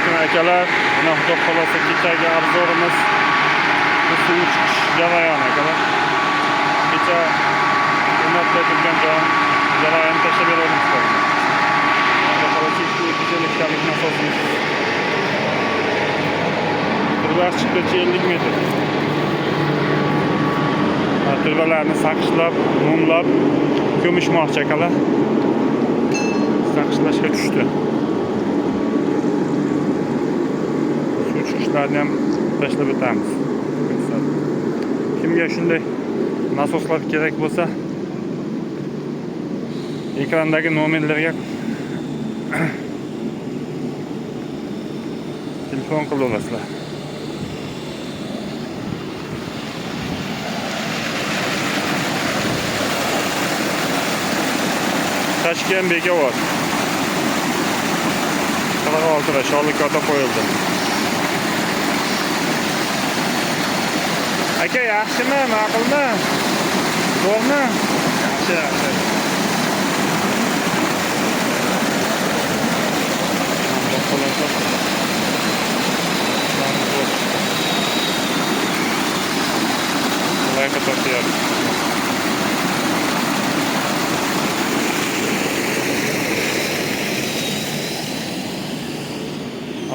Alaykum akalar. Mana xudo xolasa kechagi obzorimiz bu suv chiqish jarayoni akalar. Kecha o'rnatib turgan jarayonni tashlab berdim sizlarga. Xudo xolasa 250 talik nasosimiz. Turbalar chiqqancha 50 metr. Turbalarni saqishlab, mumlab ko'mishmoqchi akalar. Saqishlashga tushdi. Suv chiqishlarni ham tashlab o'tamiz. Kimga shunday nasoslar kerak bo'lsa, ekrandagi nomerlarga telefon qilib olasizlar. Toshkent Bekobod. 46da Shollikota qo'yildi. Aka yaxshimi, ma'qulmi? Zo'rmi? Yaxshi, yaxshi. Layqa tortyapti.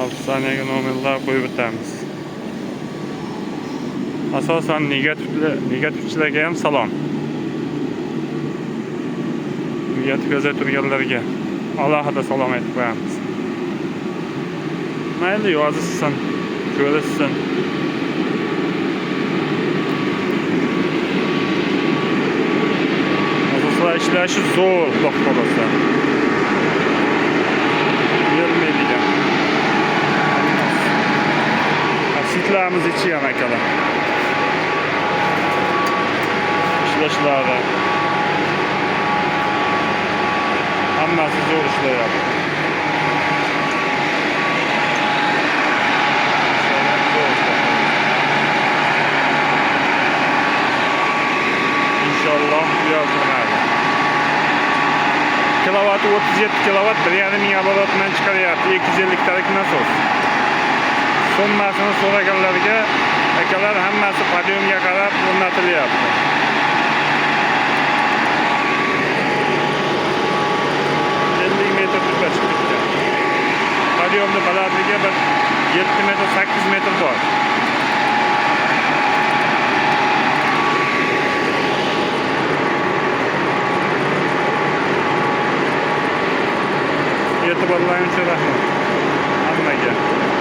Afsonaga nomerlar qo'yib o'tamiz. Asosan negativchilarga ham salom. Negativ yoza turganlarga alohida salom aytib qo'yamiz. Mayli yozishsin, ko'rishsin. Nasoslar ishlashi zo'r, xudo xolasa. Yelmaydigan. Sitlarimiz ichi ham akalar. İshlashlari. Hammasi zo'r ishlayapti. Inshaalloh uyaltirmaydi. Kilovatı 37 kilovat 1,5 ming aborot bilan chiqaryapti. 250 talik nasos. Summasini so'raganlarga akalar hammasi podiumga qarab o'rnatilyapti. 50 metr tepa chiqib ketgan. Podiumning balandligi bir 7 metr, 8 metr bor. E'tiborlaring uchun rahmat.